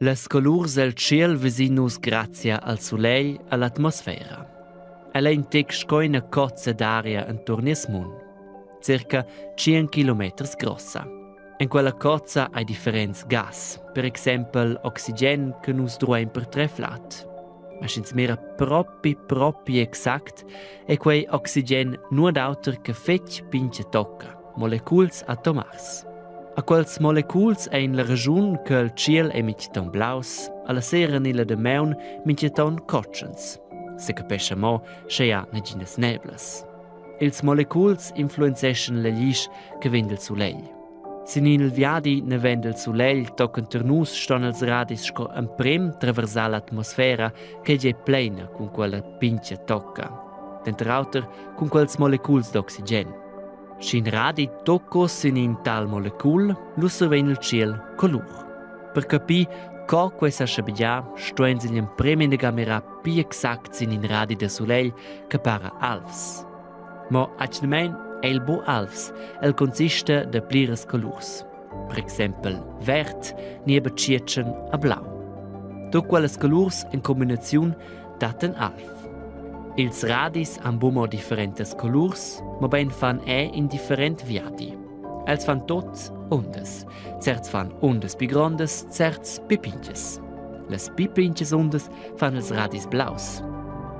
Las colurs el tschiel vesin nus grazia al sulegl all'atmosfera. Ella è in tec sco ina cozza d'aria enturn nies mund, circa 100 kilometers grossa. En quella cozza hai differents gas, per exempel oxigen che nus druein per trer flad. Ma sch'ins mira propi propi exact, è quei oxigen nuot auter che fetg pintga tocca, moleculs atomars. A quels moleculs ein la raschun che il tschiel ei mintgaton blaus, alla sera ni la damaun mintgaton cotschens. Secapescha mo, sche ha naginas neblas. Ils moleculs influenzeschan la glisch che vegn dal sulegl. Sin il viadi ne vegn dal sulegl tochen ter nus ston els radis sco emprem traversar l'atmosfera che ei pleina cun quella pintga tocca, denter auter cun quels moleculs d'oxigen. Sch'in radi tocco sin in tal molecul, lu survegn il tschiel colur. Per capir co quei sa schabegiar, stuein igl emprem inaga mirar pli exact sin in radi da sulegl che para alvs. Mo atgnamein ei el buc alvs, el consista da pliras colurs. Per exempel verd, nieba tgietschen a blau. Tut quellas colurs en combinaziun dattan alv. Ils radis han buc mo differentas colurs, mobein fan è in different viadi. Els fan tots undas. Certs fan undas pli grondas, certs pli pintgas. Las pli pintgas undas fan els radis blaus.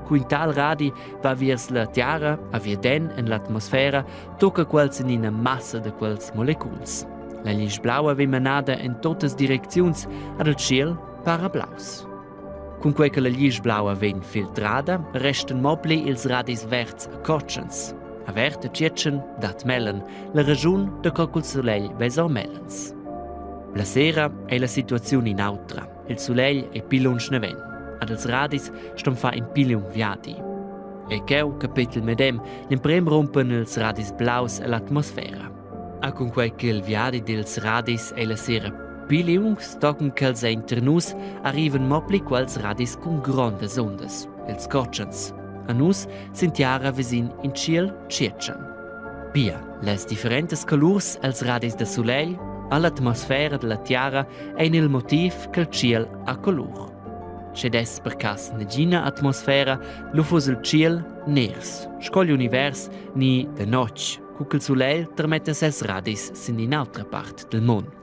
Cu in tal radi va viers la tiara, a viaden en l'atmosfera, tocca quels en ina massa da quels moleculs. La glisch blaua vegn manada en totas direcziuns ad il tschiel para blaus. Cunquei che la glisch blaua vegn filtrada, restan mo pli ils radis verds e cotschens. Avert e tgietschen dat mellen, la raschun da co cul sulegl vesa mellens. La sera ei la situaziun in'autra. Il sulegl ei pli lunsch naven. Ad els radis ston far in pli liung viadi. E cheu capetel medem, l'emprem rumpen ils radis blaus ell'atmosfera. A cunquei ch'il viadi dils radis ei la sera pli liungs, tochen ch'els ein ter nus, arrivan mo pli quels radis cun grondas undas, ils cotschens. A nus sin tiara vesin in tschiel tgietschen. Pia, las differentas colurs els radis da sulegl all'atmosfera dalla tiara ein il motiv ch'el tschiel ha colur. Sche dess per cass negina atmosfera, lu fuss il tschiel ners, sco gl'univers ni da notg, cu ch'il sulegl termetta ses radis sin in'autra part del mund.